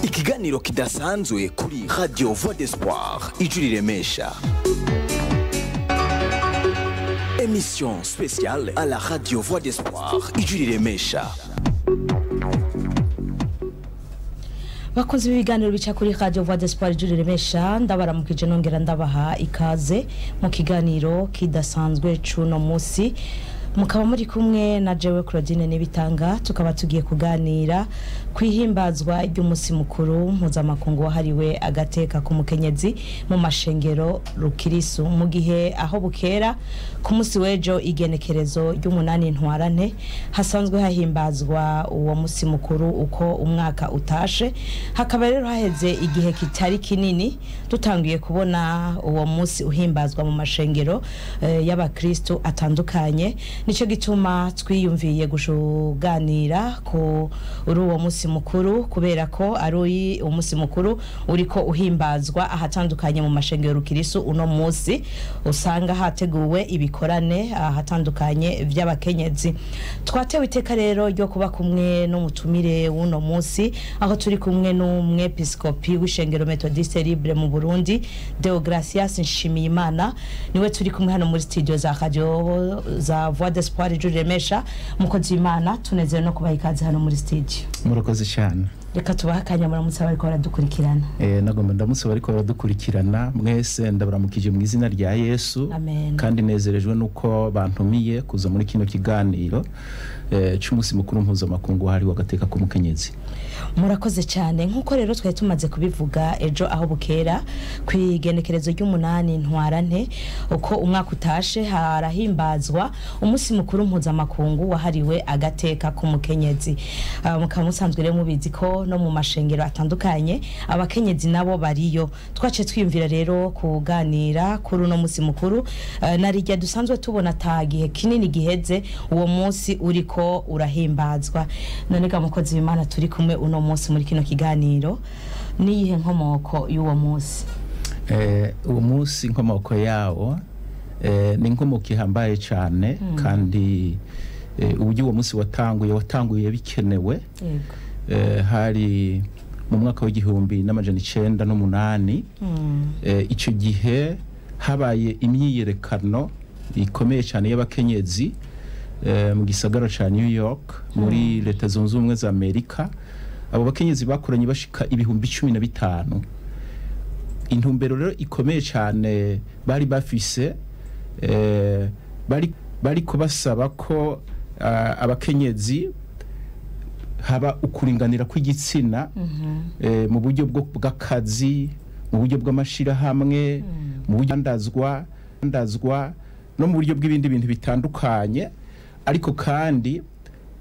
Ikiganiro kidasanzwe kuri Radio Voix d'Espoir, ijwi riremesha. Émission spéciale à la Radio Voix d'Espoir, ijwi riremesha. Bakunzi b'ibiganiro bica kuri Radio Voix d'Espoir, ijwi riremesha, ndabaramukije nongera ndabaha ikaze mu kiganiro kidasanzwe c'uno musi. Mukaba muri kumwe na jewe Claudine Nibitanga, tukaba tugiye kuganira kwihimbazwa ry'umunsi mukuru mpuzamakungu wahariwe agateka k'umukenyezi mu mashengero rukirisu, mu gihe aho bukera ku munsi w'ejo igenekerezo ry'umunani ntwarante hasanzwe hahimbazwa uwo munsi mukuru uko umwaka utashe. Hakaba rero haheze igihe kitari kinini dutangiye kubona uwo munsi uhimbazwa mu mashengero y'abakristo atandukanye. Nico gituma twiyumviye gushuganira ku uri uwo munsi mukuru, kubera ko ari umunsi mukuru uriko uhimbazwa ahatandukanye mu mashengero rukirisu. Uno munsi usanga hateguwe ibikorane ahatandukanye vy'abakenyezi. Twatewe iteka rero ryo kuba kumwe n'umutumire w'uno munsi, aho turi kumwe n'umwepiskopi w'ishengero Methodiste Libre mu Burundi, Deogracias Nshimiyimana. Niwe turi kumwe hano muri studio za radio za Voix d'Espoir, ijwi riremesha. Mukozi w'Imana, tunezerewe no kubaha ikaze hano muri studio. Murakoze cyane. Reka tubahe akanya muramutse abariko baradukurikirana. Nagomba ndamutse bariko baradukurikirana mwese, ndabaramukije mu izina rya Yesu. Amen. Kandi nezerejwe nuko bantumiye kuza muri kino kiganiro c'umunsi mukuru mpuzamakungu wahariwe agateka k'umukenyezi. Murakoze cyane. Nk'uko rero twari tumaze kubivuga, ejo aho bukera ku igenekerezo ry'umunani ntwarante uko umwaka utashe harahimbazwa umunsi mukuru mpuzamakungu wahariwe agateka k'umukenyezi. Mukaba musanzwe rero mubizi ko no mu mashengero atandukanye abakenyezi nabo bariyo. Twaciye twiyumvira rero kuganira kuri uno munsi mukuru, narirya dusanzwe tubona ata gihe kinini giheze uwo munsi uriko urahimbazwa. None ga mukozi w'Imana turi kumwe uno munsi muri kino kiganiro, niyihe nkomoko y'uwo munsi? Uwo munsi inkomoko yawo ni inkomoko ihambaye cyane, kandi uburyo uwo munsi watanguye bikenewe. Hari mu mwaka w'1908. Icyo gihe habaye imyiyerekano ikomeye cyane y'abakenyezi mu gisagara ca New York muri Leta Zunze Ubumwe za Amerika. Abo bakenyezi bakoranye bashika 15,000. Intumbero rero ikomeye cyane bari bafise, bari kubasaba ko abakenyezi haba ukuringanira kw'igitsina mu buryo bw'akazi, mu buryo bw'amashirahamwe, mu buryo ndazwa no mu buryo bw'ibindi bintu bitandukanye, ariko kandi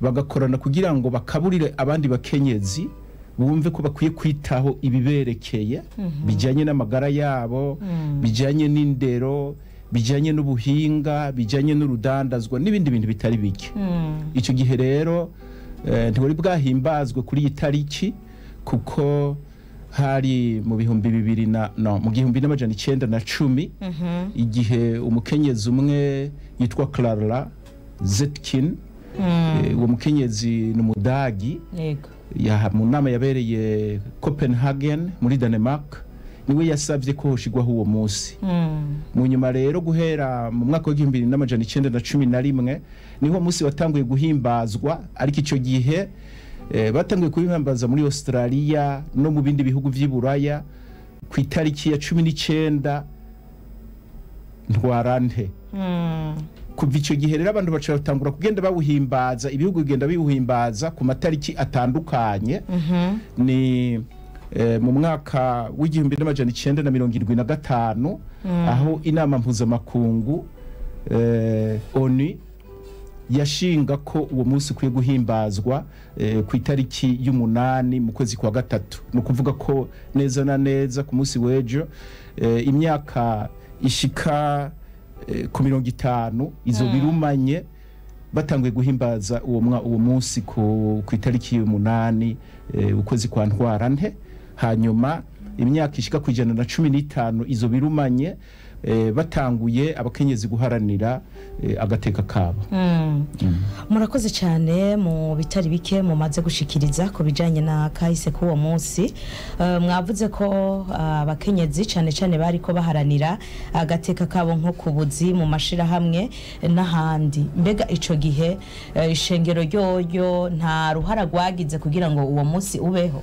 bagakorana kugira ngo bakaburire abandi bakenyezi bumve ko bakwiye kwitaho ibiberekeye bijyanye n'amagara yabo, bijyanye n'indero, bijyanye n'ubuhinga, bijyanye n'urudandazwa n'ibindi bintu bitari bike. Icyo gihe rero ntiwari bwahimbazwe kuri iyi tariki, kuko hari mu bihumbi bibiri na no mu 1910, igihe umukenyezi umwe yitwa Clara Zetkin, uwo mukenyezi ni umudagi, mu nama yabereye Copenhagen muri Denmark, niwe yasabye ko hoshigwaho uwo munsi. Mu nyuma rero, guhera mu mwaka w'1911, niho munsi watanguye guhimbazwa, ariko icyo gihe batanguye kuhimbaza muri Australia no mu bindi bihugu vy'i Buraya ku itariki ya 19 ntwarante. Kuva icyo gihe rero abantu baca batangura kugenda bawuhimbaza, ibihugu bigenda biwuhimbaza ku matariki atandukanye. Ni mu mwaka w'1975 aho inama mpuzamakungu ONU yashinga ko uwo munsi ukwiye guhimbazwa ku itariki y'umunani mu kwezi kwa gatatu. Ni ukuvuga ko neza na neza ku munsi w'ejo imyaka ishika ku 50 izo birumanye batanguye guhimbaza uwo munsi ku itariki y'umunani ukwezi kwa ntwarante. Hanyuma imyaka ishika ku 115 izo birumanye batanguye abakenyezi guharanira agateka kabo. Murakoze cyane mu bitari bike mumaze gushikiriza ku bijanye na kahise k'uwo munsi. Mwavuze ko abakenyezi cyane cyane bariko baharanira agateka kabo nko ku buzi, mu mashirahamwe n'ahandi. Mbega ico gihe ishengero ryoryo nta ruhara rwagize kugira ngo uwo munsi ubeho?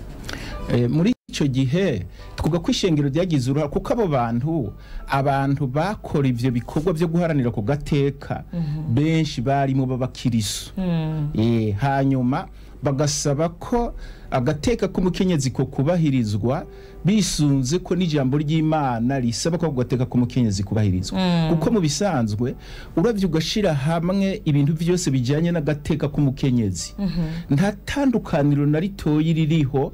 Muri ico gihe twavuga ko ishengero ryagize uruhara, kuko abo bantu, abantu bakora ivyo bikorwa byo guharanira ku gateka, benshi barimo b'abakiriso. Hanyuma bagasaba ko agateka k'umukenyezi ko kubahirizwa, bisunze ko n'ijambo ry'Imana risaba ko ako gateka k'umukenyezi kubahirizwa, kuko mu bisanzwe uravye ugashira hamwe ibintu vyose bijanye n'agateka k'umukenyezi, nta tandukaniro na ritoyi ririho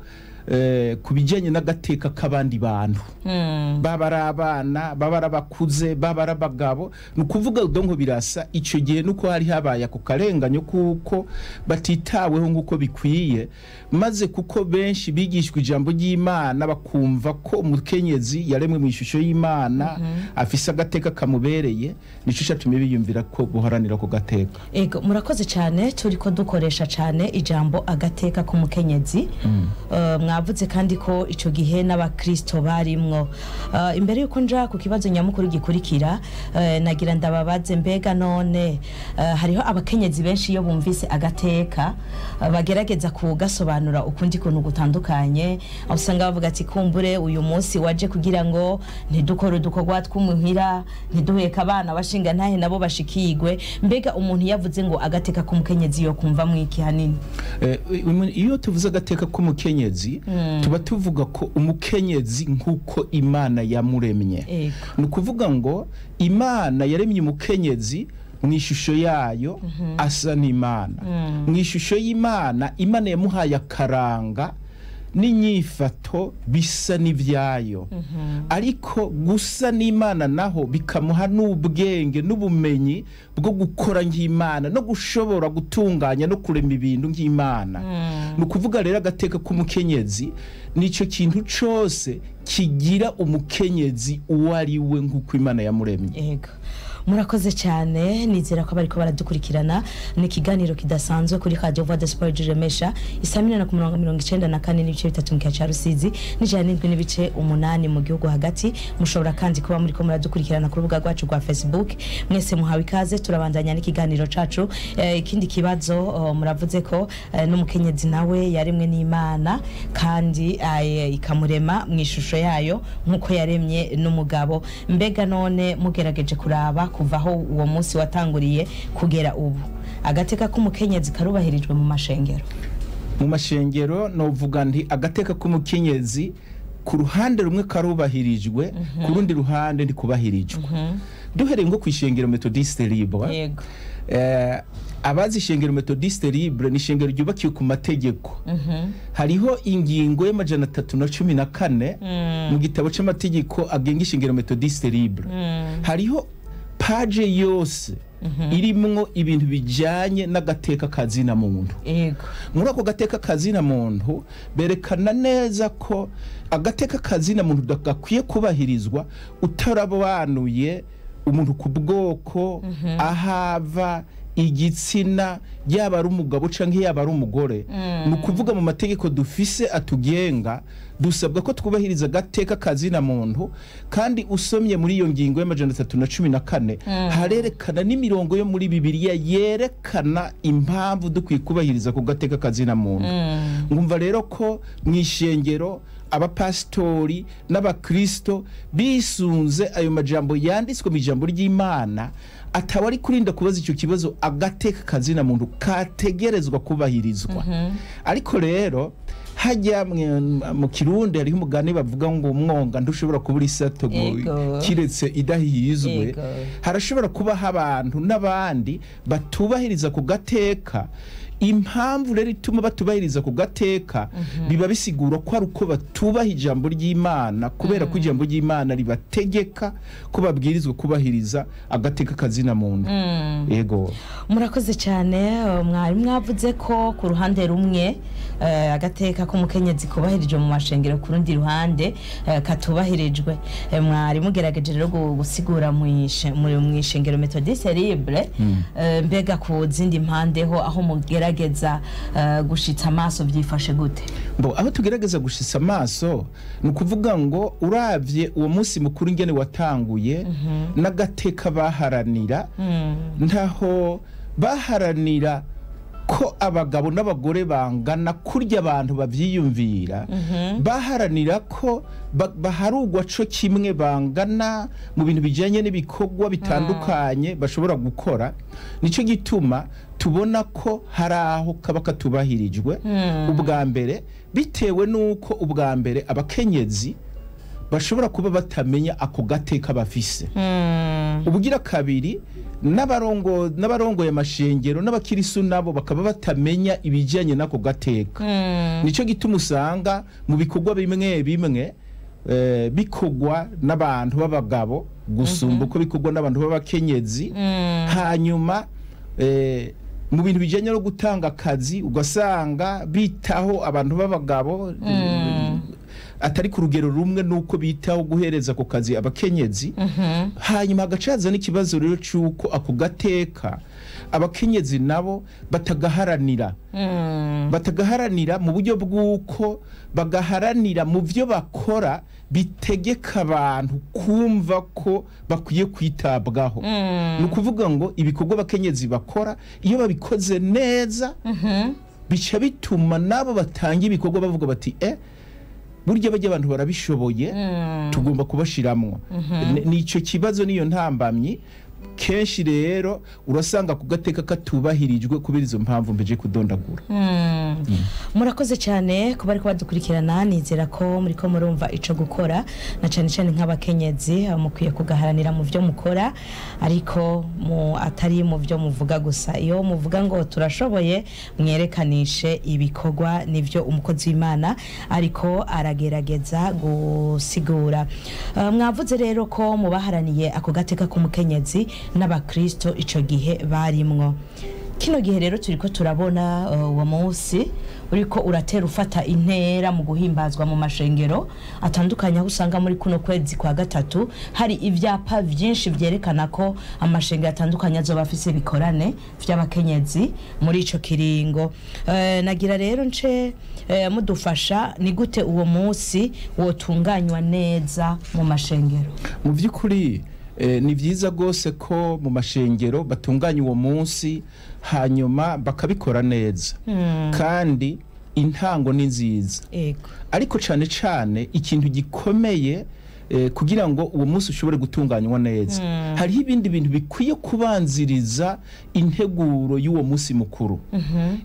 ku bijyanye n'agateka k'abandi bantu, baba ari abana, baba ari abakuze, baba ari abagabo. Ni ukuvuga donc birasa. Icyo gihe nuko hari habaye ako karenganyo kuko batitaweho nk'uko bikwiye, maze kuko benshi bigishwa ijambo ry'Imana, bakumva ko umukenyezi yaremwe mu ishusho y'Imana, afise agateka kamubereye, nico cyatumye biyumvira ko guharanira ako gateka. Ego, murakoze cyane. Turi ko dukoresha cyane ijambo agateka k'umukenyezi. Mwavuze kandi ko icyo gihe n'abakristo barimwo. Imbere yuko nja ku kibazo nyamukuru gikurikira, nagira ndababaze: mbega none hariho abakenyezi benshi iyo bumvise agateka bagerageza kugasobanura ukundi kuntu gutandukanye, aho usanga bavuga ati: "Kumbure uyu munsi waje kugira ngo ntidukore udukorwa tw'umuhira, ntiduheke abana, bashinga ntahe nabo bashikigwe." Mbega umuntu yavuze ngo agateka k'umukenyezi yo kumva mwiki hanini? Iyo tuvuze agateka k'umukenyezi, tuba tuvuga ko umukenyezi nk'uko Imana yamuremye. Ni ukuvuga ngo Imana yaremye umukenyezi mu ishusho yayo, asa n'Imana. Mu ishusho y'Imana, Imana yamuhaye akaranga n'inyifato bisa n'ibyayo, ariko gusa n'Imana naho bikamuha n'ubwenge n'ubumenyi bwo gukora nk'Imana no gushobora gutunganya no kurema ibintu nk'Imana. Ni ukuvuga rero agateka k'umukenyezi nicyo kintu cyose kigira umukenyezi uwo ari we nk'uko Imana yamuremye. Ego, murakoze cyane. Nizera ko bariko baradukurikirana. Ni ikiganiro kidasanzwe kuri Radio Voix d'Espoir Remesha, isaminana ku murongo 94.3 mu kiyaga ca Rusizi n'107.8 mu gihugu hagati. Mushobora kandi kuba muriko muradukurikirana ku rubuga rwacu rwa Facebook. Mwese muhawe ikaze. Turabandanya n'ikiganiro cacu. Ikindi kibazo, muravuze ko n'umukenyezi nawe yaremwe n'Imana kandi ikamurema mu ishusho yayo nk'uko yaremye n'umugabo. Mbega none mugerageje kuraba kuva aho uwo munsi watanguriye kugera ubu, agateka k'umukenyezi karubahirijwe mu mashengero? Mu mashengero novuga nti agateka k'umukenyezi ku ruhande rumwe karubahirijwe, ku rundi ruhande ntikubahirijwe. Duhereye nko ku ishengero Methodiste Libre, abazi ishengero Methodiste Libre, ni ishengero ryubakiwe ku mategeko. Hariho ingingo y'314 mu gitabo c'amategeko agenga ishengero Methodiste Libre. Hariho page yose irimwo ibintu bijanye n'agateka kazina muntu. Muri ako gateka kazina muntu berekana neza ko agateka kazina muntu gakwiye kubahirizwa utarabanuye umuntu ku bwoko, ahava, igitsina, yaba ari umugabo canke yaba ari umugore. Ni ukuvuga mu mategeko dufise atugenga, dusabwa ko twubahiriza agateka kazina muntu. Kandi usomye muri iyo ngingo y'314, harerekana n'imirongo yo muri Bibiliya yerekana impamvu dukwiye kubahiriza ku gateka kazina muntu. Ngumva rero ko mu ishengero abapasitori n'abakristo bisunze ayo majambo yanditswe mu ijambo ry'Imana, ataba ari kurinda kubaza icyo kibazo, agateka kazina muntu kategerezwa kubahirizwa. Ariko rero hajya mu Kirundi hariho umugani bavuga ngo umwonga ntushobora kubura isato ngo kiretse idahizwe. Harashobora kubaho abantu n'abandi batubahiriza ku gateka. Impamvu rero ituma batubahiriza ku gateka biba bisigura ko ari uko batubaha ijambo ry'Imana, kubera ko ijambo ry'Imana ribategeka ko babwirizwa kubahiriza agateka kazina muntu. Yego. Murakoze cyane. Mwari mwavuze ko ku ruhande rumwe agateka k'umukenyezi kubahirijwe mu mashengero, ku rundi ruhande katubahirijwe. Mwari mugerageje rero gusigura mu ishengero Methodiste Libre. Mbega ku zindi mpande ho, aho mugerageza gushitsa amaso, byifashe gute? Bo, aho tugerageza gushitsa amaso ni ukuvuga ngo uravye uwo munsi mukuru ingene watanguye n'agateka baharanira, ntaho baharanira ko abagabo n'abagore bangana kurya abantu bavyiyumvira. Baharanira ko baharugwa co kimwe, bangana mu bintu bijanye n'ibikorwa bitandukanye bashobora gukora. Nico gituma tubona ko hari aho kaba katubahirijwe. Ubwa mbere bitewe n'uko ubwa mbere abakenyezi bashobora kuba batamenya ako gateka bafise. Ubugira kabiri, n'abarongoye amashengero n'abakirisu nabo bakaba batamenya ibijyanye n'ako gateka. Nicyo gituma usanga mu bikorwa bimwe bimwe bikorwa n'abantu b'abagabo gusumba uko bikorwa n'abantu b'abakenyezi. Hanyuma mu bintu bijyanye no gutanga akazi ugasanga bitaho abantu b'abagabo atari ku rugero rumwe nuko bitaho guhereza ku kazi abakenyezi. Hanyuma hagacaza n'ikibazo rero cy'uko ako gateka abakenyezi nabo batagaharanira, batagaharanira mu buryo bw'uko bagaharanira mu byo bakora bitegeka abantu kumva ko bakwiye kwitabwaho. Ni ukuvuga ngo ibikorwa abakenyezi bakora iyo babikoze neza bica bituma nabo batanga ibikorwa bavuga bati burya bajya abantu barabishoboye, tugomba kubashiramwo. Nicyo kibazo, niyo ntambamyi. Kenshi rero urasanga ku gateka katubahirijwe kubera izo mpamvu mbeje kudondagura. Murakoze cyane kuba ariko badukurikirana. Nizera ko muri ko murumva ico gukora, na cyane cyane nk'abakenyezi mukwiye kugaharanira mu byo mukora, ariko mu atari mu byo muvuga gusa. Iyo muvuga ngo turashoboye, mwerekanishe ibikorwa. Nivyo umukozi w'Imana ariko aragerageza gusigura. Mwavuze rero ko mubaharaniye ako gateka k'umukenyezi n'abakristo ico gihe barimwo. Kino gihe rero turiko turabona uwo munsi uriko uratera ufata intera mu guhimbazwa mu mashengero atandukanye, aho usanga muri kuno kwezi kwa gatatu hari ivyapa vyinshi vyerekana ko amashengero atandukanye azoba afise ibikorane vy'abakenyezi muri ico kiringo. Nagira rero nce mudufasha, ni gute uwo munsi wotunganywa neza mu mashengero? Mu vy'ukuri ni vyiza gose ko mu mashengero batunganya uwo munsi hanyuma bakabikora neza, kandi intango ni nziza. Ariko cane cane ikintu gikomeye kugira ngo uwo munsi ushobore gutunganywa neza, hariho ibindi bintu bikwiye kubanziriza integuro y'uwo munsi mukuru.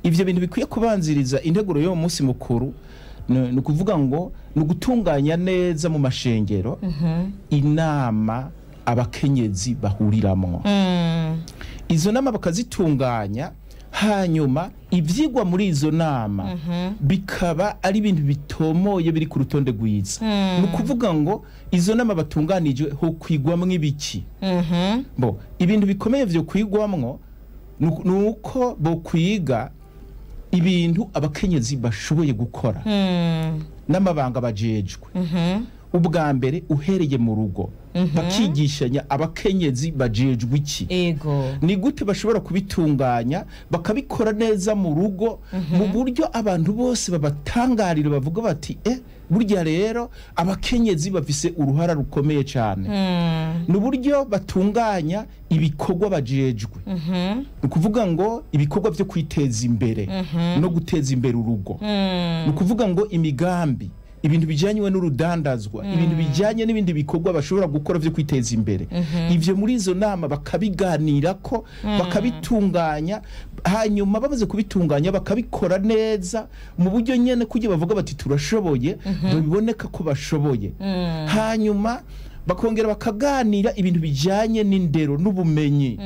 Ivyo bintu bikwiye kubanziriza integuro y'uwo munsi mukuru ni ukuvuga ngo ni ugutunganya neza mu mashengero inama abakenyezi bahuriramwo. Izo nama bakazitunganya, hanyuma ivyigwa muri izo nama bikaba ari ibintu bitomoye biri ku rutonde rwiza. Ni ukuvuga ngo izo nama batunganije ho kwigwamwo ibiki? Bo, ibintu bikomeye vyo kwigwamwo ni uko bo kwiga ibintu abakenyezi bashoboye gukora n'amabanga bajejwe. Ubwa mbere uhereye mu rugo, bakigishanya abakenyezi bajejwe iki, ni gute bashobora kubitunganya bakabikora neza mu rugo, mu buryo abantu bose babatangarira bavuga bati burya rero abakenyezi bafise uruhara rukomeye cyane. Ni uburyo batunganya ibikorwa bajejwe, ni ukuvuga ngo ibikorwa byo kwiteza imbere no guteza imbere urugo, ni ukuvuga ngo imigambi, ibintu bijyanye n'urudandazwa, ibintu bijyanye n'ibindi bikorwa bashobora gukora byo kwiteza imbere. Ivyo muri izo nama bakabiganira ko bakabitunganya, hanyuma bamaze kubitunganya bakabikora neza mu buryo nyene kugira bavuga bati turashoboye, biboneka ko bashoboye. Hanyuma Bakongera bakaganira ibintu bijyanye n'indero n'ubumenyi.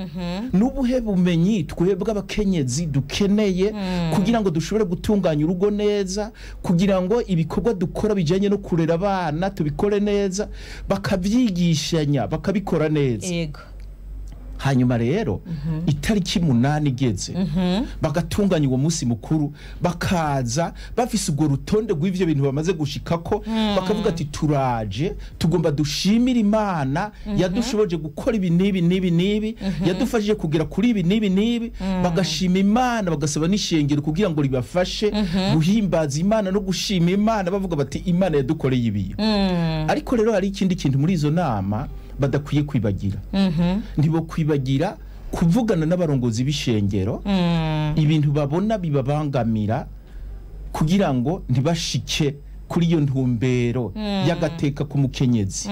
N'ubuhe bumenyi twebwe abakenyezi dukeneye kugira ngo dushobore gutunganya urugo neza, kugira ngo ibikorwa dukora bijyanye no kurera abana tubikore neza, bakabyigishanya, bakabikora neza. Hanyuma rero itariki 8 igeze, bagatunganya uwo munsi mukuru, bakaza bafise urwo rutonde rw'ivyo bintu bamaze gushikako, bakavuga ati turaje, tugomba dushimire Imana yadushoboje gukora ibi n'ibi n'ibi n'ibi, yadufashije kugera kuri ibi n'ibi n'ibi. Bagashima Imana, bagasaba n'ishengero kugira ngo ribafashe guhimbaza Imana no gushima Imana, bavuga bati Imana yadukoreye ibi. Ariko rero hari ikindi kintu muri izo nama badakwiye kwibagira. Ntibo kwibagira kuvugana n'abarongozi b'ishengero ibintu babona bibabangamira, kugira ngo ntibashike kuri iyo ntumbero y'agateka k'umukenyezi,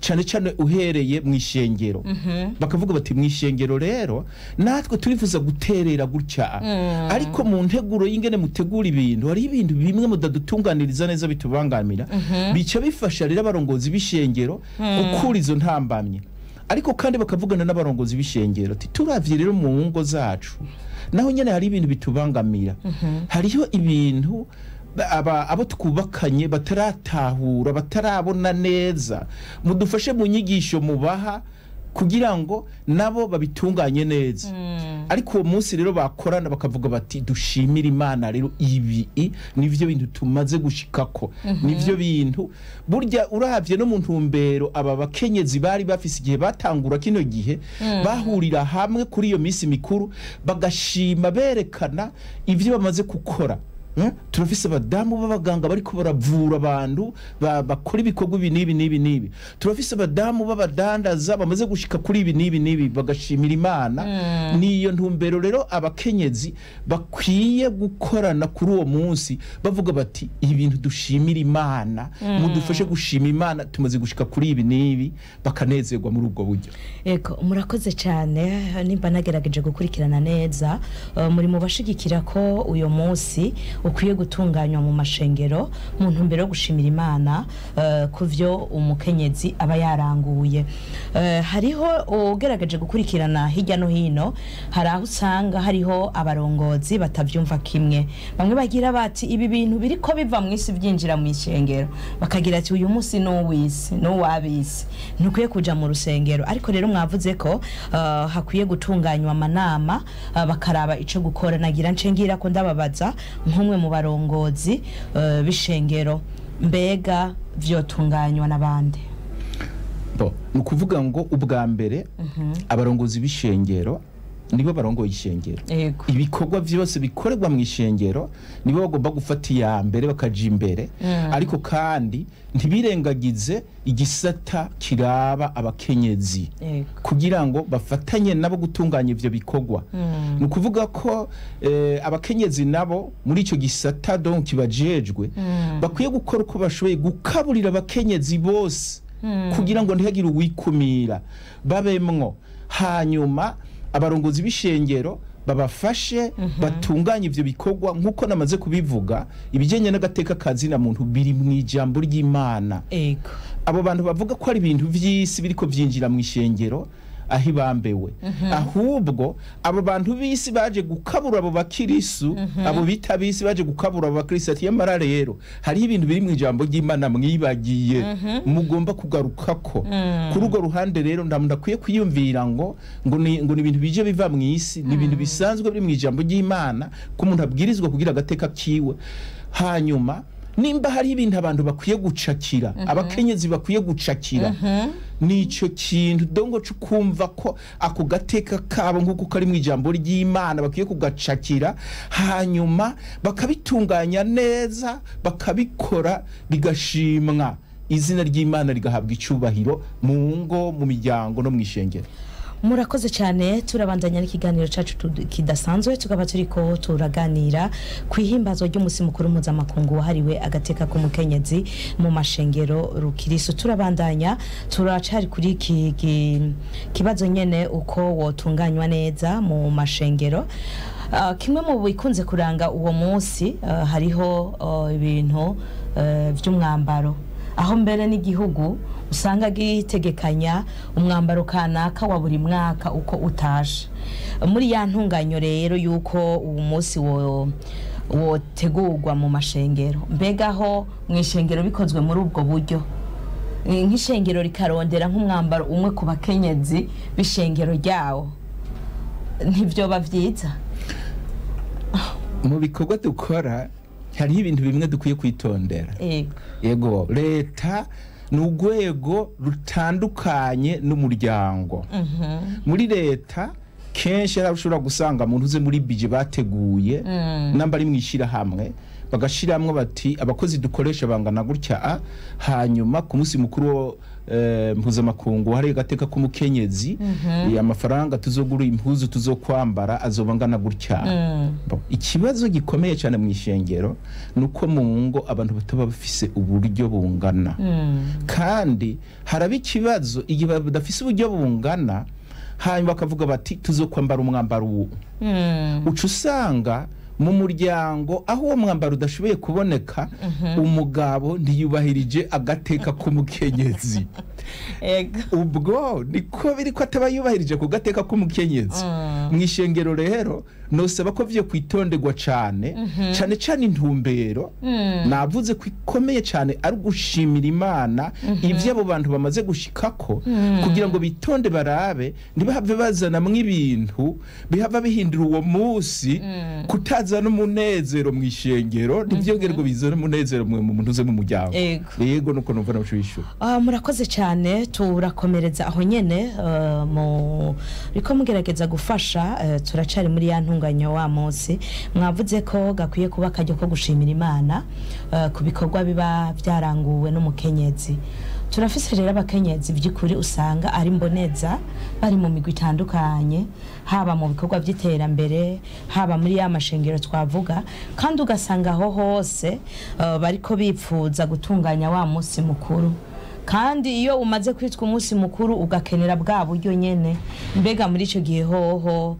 cyane cyane uhereye mu ishengero. Bakavuga bati mu ishengero rero natwe turifuza guterera gutya, ariko mu nteguro y'ingene mutegura ibintu hari ibintu bimwe mudadutunganiriza neza bitubangamira. Bica bifasha rero abarongozi b'ishengero gukura izo ntambamye. Ariko kandi bakavugana n'abarongozi b'ishengero ati turavye rero mu ngo zacu naho nyene hari ibintu bitubangamira, hariho ibintu abo twubakanye bataratahura, batarabona neza, mudufashe mu nyigisho mubaha kugira ngo nabo babitunganye neza. Ariko uwo munsi rero bakorana bakavuga bati dushimire Imana rero ibi nivyo bintu tumaze gushikako, nivyo bintu burya uravye no mu ntumbero aba bakenyezi bari bafise igihe batangura kino gihe, bahurira hamwe kuri iyo minsi mikuru bagashima, berekana ivyo bamaze gukora. Turafise abadamu b'abaganga bariko baravura abantu, bakora ibikorwa ibi n'ibi n'ibi n'ibi. Turafise abadamu b'abadandaza bamaze gushika kuri ibi n'ibi n'ibi, bagashimira Imana. Niyo ntumbero rero abakenyezi bakwiye gukorana kuri uwo munsi, bavuga bati ibintu dushimira Imana, mudufashe gushima Imana tumaze gushika kuri ibi n'ibi, bakanezerwa muri ubwo buryo. Ego, murakoze cyane. Nimba nagerageje gukurikirana neza, muri mu bashigikira ko uyo munsi ukwiye gutunganywa mu mashengero mu ntumbero yo gushimira Imana kuvyo umukenyezi aba yaranguye. Hariho ugerageje gukurikirana hirya no hino, hari aho usanga hariho abarongozi batavyumva kimwe. Bamwe bagira bati ibi bintu biriko biva mu isi byinjira mu ishengero, bakagira ati uyu munsi n'uwisi n'uwabisi ntukwiye kuja mu rusengero. Ariko rero mwavuze ko hakwiye gutunganywa amanama, bakaraba ico gukora. Nagira ncengira ko ndababaza nk'umwe mu barongozi b'ishengero, mbega vyotunganywa n'abandi? Bo, ni ukuvuga ngo ubwa mbere abarongozi b'ishengero nibo barongoye ishengero. Ibikorwa byose bikorerwa mu ishengero nibo bagomba gufata iya mbere bakaja imbere. Ariko kandi ntibirengagize igisata kiraba abakenyezi kugira ngo bafatanye nabo gutunganya ivyo bikorwa. Ni ukuvuga ko abakenyezi nabo muri ico gisata donc kibajejwe bakwiye gukora uko bashoboye gukaburira abakenyezi bose kugira ngo ntihagire uwikumira, babemwo. Hanyuma abarongozi b'ishengero babafashe batunganye ivyo bikorwa. Nkuko namaze kubivuga, ibijyanye n'agateka kazina muntu biri mu ijambo ry'Imana. Abo bantu bavuga ko ari ibintu vy'isi biriko vyinjira mu ishengero aho ibambewe, ahubwo abo bantu b'isi baje gukabura abo bakirisu, abo bita b'isi baje gukabura abo bakirisu ati yamara rero hariho ibintu biri mu ijambo ry'Imana mwibagiye, mugomba kugarukako. Kuri urwo ruhande rero ndakwiye kwiyumvira ngo ni ibintu bije biva mu isi, ni ibintu bisanzwe biri mu ijambo ry'Imana ko umuntu abwirizwa kugira agateka kiwe. Hanyuma nimba hari ibintu abantu bakwiye gucakira, abakenyezi bakwiye gucakira, nico kintu dongo cukumva ko ako gateka kabo nkuko kari mu ijambo ry'Imana bakwiye kugacakira, hanyuma bakabitunganya neza, bakabikora bigashimwa, izina ry'Imana rigahabwa icyubahiro mu ngo, mu miryango no mu ishengero. Murakoze cyane. Turabandanya n'ikiganiro cacu kidasanzwe, tukaba turiko turaganira ku ihimbazwa ry'umunsi mukuru mpuzamakungu wahariwe agateka k'umukenyezi mu mashengero rukirisu. Turabandanya, turacari kuri iki kibazo nyene uko wotunganywa neza mu mashengero. Kimwe mu bikunze kuranga uwo munsi, hariho ibintu vy'umwambaro, aho mbere n'igihugu Usanga gitegekanya umwambaro kanaka wa buri mwaka uko utashe. Muri ya ntunganyo rero yuko uwo munsi wo wotegurwa mu mashengero, mbega ho mu ishengero bikozwe muri ubwo buryo, nk'ishengero rikarondera nk'umwambaro umwe ku bakenyezi b'ishengero ryawo, ntibyoba byiza? Mu bikorwa dukora hariho ibintu bimwe dukwiye kwitondera. Yego, leta ni urwego rutandukanye n'umuryango. Muri leta kenshi hari ushobora gusanga muntu uze muri bije bateguye, namba ari mwishyirahamwe bagashiramwo bati abakozi dukoresha bangana gutya, hanyuma ku munsi mukuru mpuzamakungu hari agateka k'umukenyezi, amafaranga tuzogura impuzu tuzokwambara azoba angana gutya. Ikibazo gikomeye cyane mu ishengero ni uko mu ngo abantu bataba bafise uburyo bungana, kandi haraba ikibazo igihe badafise uburyo bungana, hanyuma bakavuga bati tuzokwambara umwambaro uwu. Uca usanga mu muryango aho uwo mwambaro udashoboye kuboneka, umugabo ntiyubahirije agateka k'umukenyezi. Ubwo niko biri ko ataba yubahirije ku gateka k'umukenyezi. Mu ishengero rero nosaba ko vyo kwitonderwa cane cane cane. Intumbero navuze ko ikomeye cane ari ugushimira Imana ivyo abo bantu bamaze gushikako, kugira ngo bitonde barabe ntibahave bazanamwo ibintu bihava bihindura uwo munsi kutazana umunezero mu ishengero, ntivyongere ngo bizane umunezero mu muntu uze mu muryango. Yego, nuko numva nabishobora. Murakoze cyane. Turakomereza aho nyene, mu riko mugerageza gufasha, turacari muri ya ntunganyo wa munsi. Mwavuze ko gakwiye kuba akaryo ko gushimira Imana ku bikorwa biba byaranguwe n'umukenyezi. Turafise rero abakenyezi by'ukuri usanga ari mboneza, bari mu migwi itandukanye, haba mu bikorwa by'iterambere, haba muri ya mashengero twavuga, kandi ugasanga aho hose bariko bipfuza gutunganya wa munsi mukuru. Kandi iyo umaze kwitwa umunsi mukuru ugakenera bwa buryo nyene, mbega muri ico gihe hoho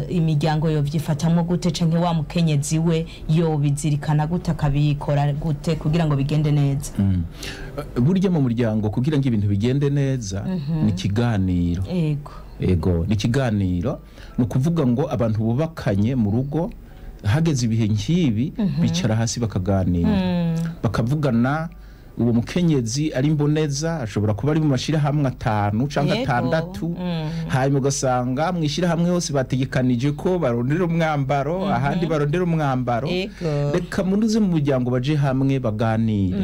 imiryango yovyifatamwo gute, canke wa mukenyezi we yobizirikana gute, akabikora gute kugira ngo bigende neza? Burya mu muryango, kugira ngo ibintu bigende neza, ni ikiganiro. Ego, ni ikiganiro. Ni ukuvuga ngo abantu bubakanye mu rugo, hageze ibihe nk'ibi, bicara hasi bakaganira, bakavugana. Uwo mukenyezi ari mboneza ashobora kuba ari mu mashyirahamwe atanu cyangwa atandatu, hanyuma ugasanga mu ishyirahamwe hose bategekanije ko barondera umwambaro, ahandi barondera umwambaro. Reka munuze mu muryango baje hamwe baganire,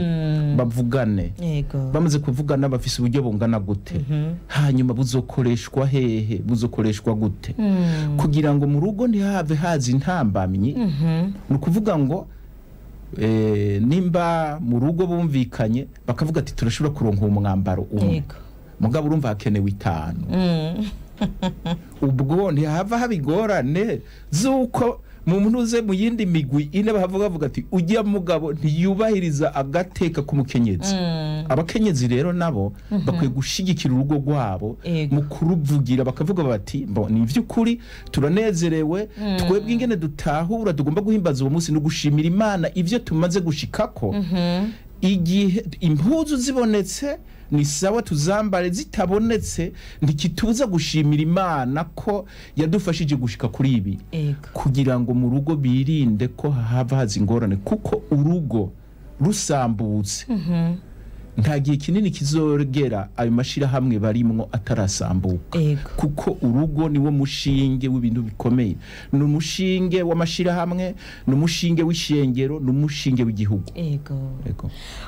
bavugane. Bamaze kuvugana, bafise uburyo bungana gute, hanyuma buzokoreshwa hehe, buzokoreshwa gute, kugira ngo mu rugo ntihave haza intambamyi. Ni ukuvuga ngo nimba mu rugo bumvikanye bakavuga ati turashobora kuronka uwo mwambaro umwe, mugabo urumva hakenewe itanu, ubwo ntihava haba ingorane z'uko mu ntuze mu yindi migwi ine bahavuga bavuga ati ujya mugabo ntiyubahiriza agateka k'umukenyezi. Abakenyezi rero nabo bakwiye gushigikira urugo rwabo mu kuruvugira, bakavuga bati mbo ni ivy'ukuri turanezerewe, twebwe ingene dutahura tugomba guhimbaza uwo munsi no gushimira Imana ivyo tumaze gushikako. Igihe impuzu zibonetse ni sawa tuzambare, zitabonetse ntikitubuza gushimira Imana ko yadufashije gushika kuri ibi, kugira ngo mu rugo birinde ko hava haza ingorane, kuko urugo rusambutse nta gihe kinini kizogera ayo mashirahamwe barimwo atarasambuka, kuko urugo niwo mushinge w'ibintu bikomeye, ni umushinge w'amashirahamwe, ni umushinge w'ishengero, ni umushinge w'igihugu. Ego.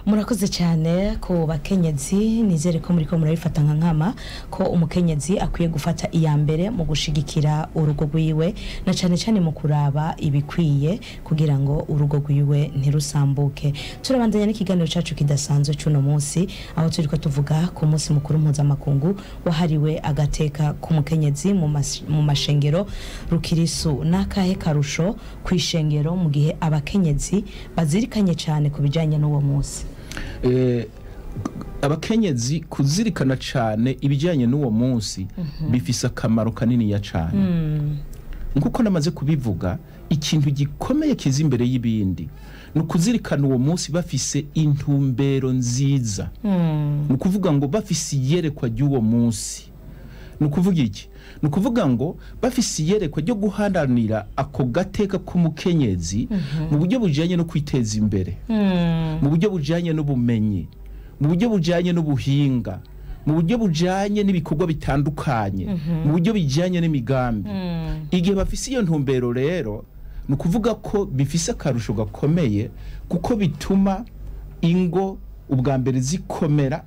Murakoze cyane. Ku bakenyezi, nizere ko muriko murabifata nka nkama ko umukenyezi akwiye gufata iya mbere mu gushigikira urugo rwiwe, na cyane cyane mu kuraba ibikwiye kugira ngo urugo rwiwe ntirusambuke. Turabandanya n'ikiganiro cyacu kidasanzwe cy'uno munsi, aho turiko tuvuga ku munsi mukuru mpuzamakungu wahariwe agateka k'umukenyezi mu mashengero rukirisu. N'akahe karusho ku ishengero mu gihe abakenyezi bazirikanye cyane ku bijyanye n'uwo munsi? Abakenyezi kuzirikana cyane ibijyanye n'uwo munsi bifise akamaro kaniniya cyane. Nkuko namaze kubivuga, Ikintu gikomeye kiza imbere y'ibindi ni ukuzirikana uwo munsi bafise intumbero nziza. Ni ukuvuga ngo bafise iyerekwa ry'uwo munsi. Ni ukuvuga iki? Ni ukuvuga ngo bafise iyerekwa ryo guharanira ako gateka k'umukenyezi mu buryo bujyanye no kwiteza imbere, mu buryo bujyanye n'ubumenyi, mu buryo bujyanye n'ubuhinga, mu buryo bujyanye n'ibikorwa bitandukanye, mu buryo bijyanye n'imigambi. Igihe bafise iyo ntumbero rero, ni ukuvuga ko bifise akarusho gakomeye, kuko bituma ingo ubwa mbere zikomera.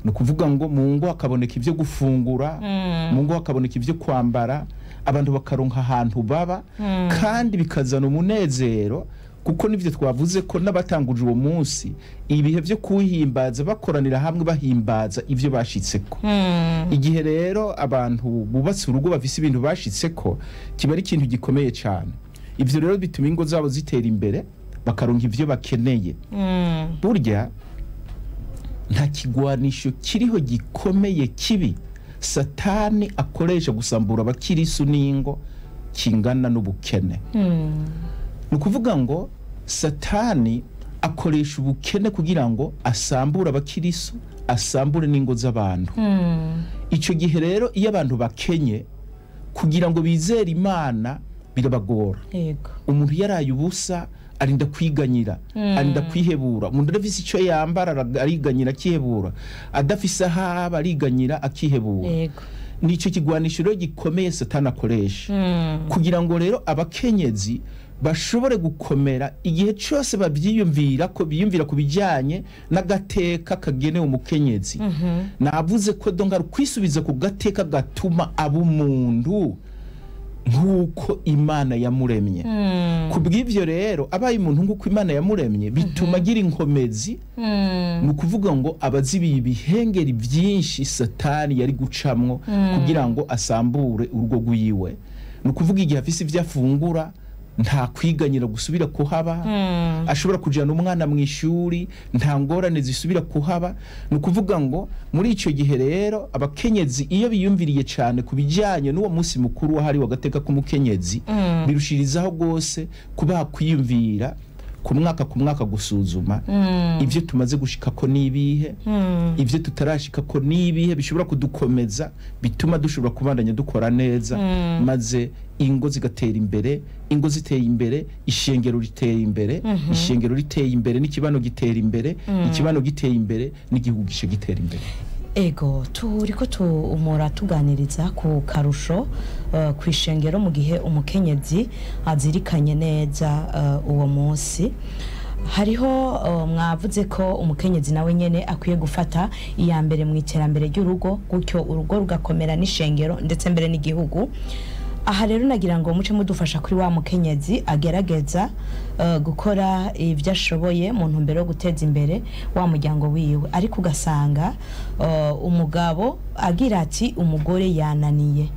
Ni ukuvuga ngo mu ngo hakaboneka ibyo gufungura, mu ngo hakaboneka ibyo kwambara, abantu bakaronka ahantu baba, kandi bikazana umunezero, kuko nivyo twavuze ko n'abatanguje uwo munsi ibihe byo kuwuhimbaza bakoranira hamwe bahimbaza ivyo bashitseko. Igihe rero abantu bubatse urugo bafise ibintu bashitseko, kiba ari ikintu gikomeye cyane. Ivyo rero bituma ingo zabo zitera imbere, bakaronka ivyo bakeneye. Burya nta kigwanisho kiriho gikomeye kibi Satani akoresha gusambura abakirisu n'ingo kingana n'ubukene. Ni ukuvuga ngo Satani akoresha ubukene kugira ngo asambure abakirisu, asambure n'ingo z'abantu. Icyo gihe rero iyo abantu bakenye, kugira ngo bizere Imana birabagora. Umuntu yaraye ubusa arinda kwiganyira, arinda kwihebura. Umuntu adafise icyo yambara ariganyira akihebura, adafise aho aba ariganyira akihebura. Nicyo kigwanisho rero gikomeye Satani akoresha kugira ngo rero abakenyezi bashobore gukomera igihe cyose babyiyumvira ko biyumvira ku bijyanye n'agateka kagenewe umukenyezi. Navuze ko donga kwisubiza ku gateka gatuma aba umuntu nk'uko Imana yamuremye. Ku bw'ibyo rero abaye umuntu nk'uko Imana yamuremye bituma agira inkomezi. Ni ukuvuga ngo abazibiye ibihengeri byinshi Satani yari gucamwo kugira ngo asambure urugo rwiwe. Ni ukuvuga igihe afise ibyo afungura nta kwiganyira gusubira kuhaba, ashobora kujyana umwana mu ishuri nta ngorane zisubira kuhaba. Ni ukuvuga ngo muri icyo gihe rero abakenyezi iyo biyumviriye cyane ku bijyanye n'uwo munsi mukuru wahariwe agateka k'umukenyezi, birushirizaho rwose kubaha kwiyumvira ku mwaka gusuzuma ibyo tumaze gushika ko nibihe, ibyo tutarashika ko nibihe bishobora kudukomeza, bituma dushobora kubandanya dukora neza, maze ingo zigatera imbere. Ingo ziteye imbere, ishengero riteye imbere, ishengero riteye imbere n'ikibano gitera imbere, ikibano giteye imbere n'igihugu gishe gitera imbere. Ego, turiko tumura tuganiriza ku karusho ku ishengero mu gihe umukenyezi azirikanye neza uwo munsi. Hariho mwavuze ko umukenyezi nawe nyene akwiye gufata iya mbere mu iterambere ry'urugo, gutyo urugo rugakomera n'ishengero ndetse mbere n'igihugu. Aha rero nagira ngo muce mudufasha kuri wa mukenyezi agerageza gukora ibyo ashoboye mu ntumbero yo guteza imbere wa muryango wiwe, ariko ugasanga umugabo agira ati umugore yananiye,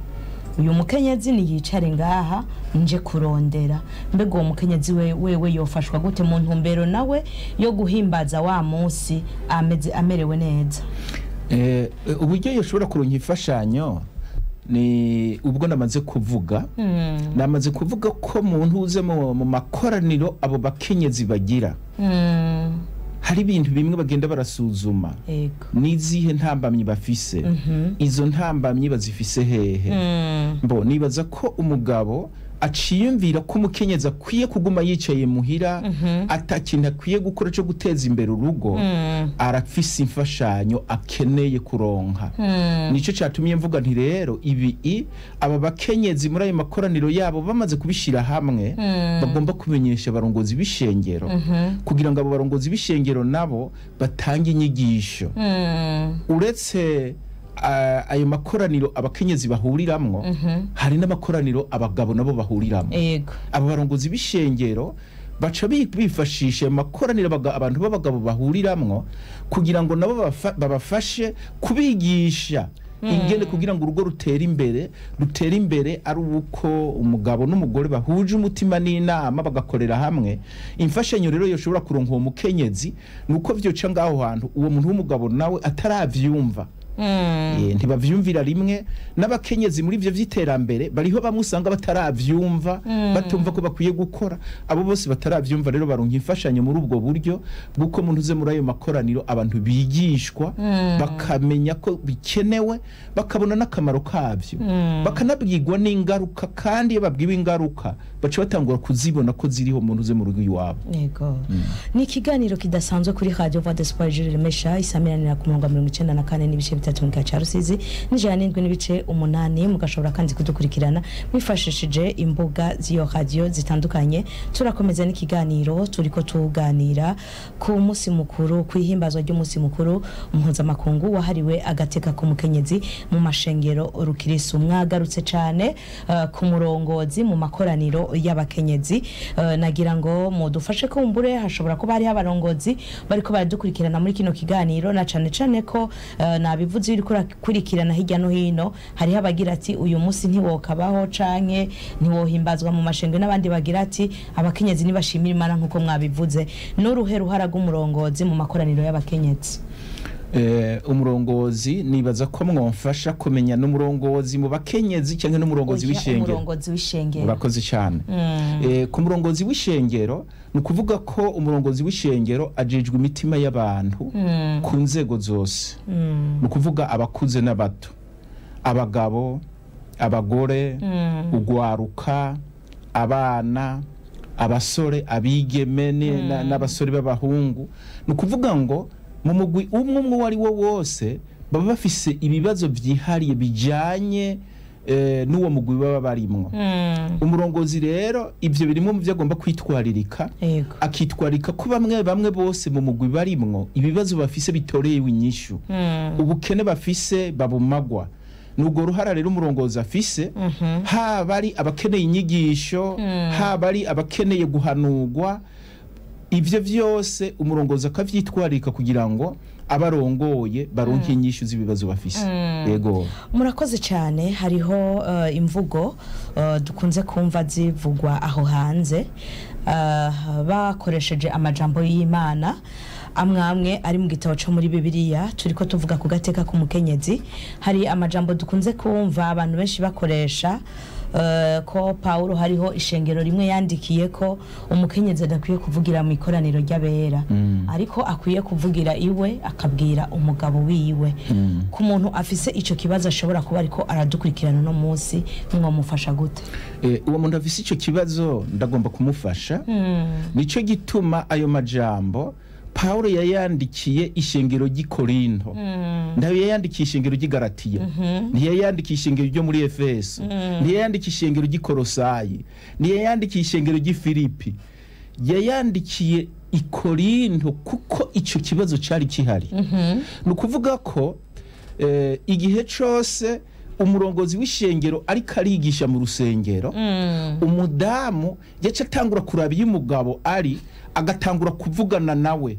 uyu mukenyezi niyicare ngaha nje kurondera. Mbega uwo mukenyezi wewe yofashwa gute mu ntumbero nawe yo guhimbaza wa munsi ameze amerewe neza? Uburyo yoshobora kuronka imfashanyo ni ubwo namaze kuvuga. Namaze kuvuga ko muntu uze mu makoraniro abo bakenyezi bagira, hari ibintu bimwe bagenda barasuzuma. Nizihe ntambamyi bafise, izo ntambamyi bazifise hehe? Mbo nibaza ko umugabo aciyumvira ko umukenyezi akwiye kuguma yicaye muhira, atakintu akwiye gukora cyo guteza imbere urugo, arafise imfashanyo akeneye kuronka. Nico cyatumye mvuga nti rero ibi aba bakenyezi muri ayo makoraniro yabo bamaze kubishira hamwe, bagomba kumenyesha abarongozi b'ishengero, kugira ngo abo barongozi b'ishengero nabo batange inyigisho. Uretse ayo makoraniro abakenyezi bahuriramwo, hari n'amakoraniro abagabo nabo bahuriramwo. Abo barongozi b'ishengero baca bifashisha amakoraniro abantu b'abagabo bahuriramwo kugira ngo nabo babafashe kubigisha ingene kugira ngo urugo rutere imbere. Rutere imbere ari uko umugabo n'umugore bahuje umutima n'inama bagakorera hamwe. Imfashanyo rero yoshobora kuronka uwo mukenyezi nuko vyoca ngaho hantu uwo muntu w'umugabo nawe ataravyumva. Ntibavyumvira rimwe n'abakenyezi muri ivyo vy'iterambere bariho bamwe usanga bataravyumva, batumva ko bakwiye gukora. Abo bose bataravyumva rero baronka imfashanyo muri ubwo buryo bw'uko muntu uze muri ayo makoraniro abantu bigishwa, bakamenya ko bikenewe, bakabona n'akamaro kabyo, bakanabwirwa n'ingaruka. Kandi iyo babwiwe ingaruka baca batangura kuzibona ko ziriho muntu uze mu rugo iwabo. Yego. Ni ikiganiro kidasanzwe kuri Radio Voix d'Espoir Jules Remesha, isamiranira ku murongo wa 94.3 mu gihe ca Rusizi n'107.8. Mugashobora kandi kudukurikirana mwifashishije imbuga z'iyo radio zitandukanye. Turakomeza n'ikiganiro, turiko tuganira ku munsi mukuru, ku ihimbazwa ry'umunsi mukuru mpuzamakungu wahariwe agateka k'umukenyezi mu mashengero rukirisu. Mwagarutse cane ku murongozi mu makoraniro y'abakenyezi. Nagira ngo mudufashe kumbure, hashobora kuba hariho abarongozi bariko baradukurikirana muri kino kiganiro, na cane cane ko nabivuze uriko urakurikirana hirya no hino, hariho abagira ati uyu munsi ntiwokabaho canke ntiwohimbazwa mu mashengero, n'abandi bagira ati abakenyezi nibashimira Imana nkuko mwabivuze. N'uruhe ruhara rw'umurongozi mu makoraniro y'abakenyezi? Umurongozi nibaza ko mwomfasha kumenya n'umurongozi mu bakenyezi cyangwa n'umurongozi Oya, w'ishengero. Umurongozi w'ishengero. Urakoze cyane. Ku murongozi w'ishengero, ni ukuvuga ko umurongozi w'ishengero ajejwe imitima y'abantu ku nzego zose, ni ukuvuga abakuze n'abato, abagabo, abagore, ugwaruka, abana, abasore, abigeme n'abasore b'abahungu. Ni ukuvuga ngo mu mugwi umwe umwe uwo ari wo wose baba bafise ibibazo vyihariye bijanye n'uwo mugwi baba barimwo. Umurongozi rero ivyo birimo mu vyo agomba kwitwaririka, akitwarika ko bamwe bamwe bose mu mugwi barimwo ibibazo bafise bitorewe inyishu, ubukene bafise babumagwa. Nubwo ruhara rero umurongozi afise, haba ari abakeneye inyigisho, haba ari abakeneye guhanurwa, ivyo vyose umurongozi akavyitwarika kugira ngo abarongoye baronke inyishu z'ibibazo bafise. Yego. Murakoze cyane. Hariho imvugo dukunze kumva zivugwa aho hanze, bakoresheje amajambo y'Imana amwe amwe ari mu gitabo cyo muri Bibiliya. Turiko tuvuga ku gateka k'umukenyezi. Hari amajambo dukunze kumva abantu benshi bakoresha, ko Paulo hariho ishengero rimwe yandikiye ko umukenyezi adakwiye kuvugira mu ikoraniro ry'abera, ariko akwiye kuvugira iwe akabwira umugabo wiwe. Ku muntu afise ico kibazo ashobora kuba ariko aradukurikirana no munsi, mwomufasha gute? Uwo muntu afise ico kibazo ndagomba kumufasha. Nico gituma ayo majambo Paulo yayandikiye ishengero ry'i Korinto, ndayo yayandikiye ishengero ry'i Galatiya, ntiyayandikiye ishengero ryo muri Efeso, ntiyayandikiye ishengero ry'i Kolosayi, ntiyayandikiye ishengero ry'i Filipi, yayandikiye i Korinto kuko ico kibazo cari kihari. Ni ukuvuga ko igihe cose umurongozi w'ishengero ariko arigisha mu rusengero, umudamu yaca atangura kuraba iyo umugabo ari, agatangura kuvugana nawe,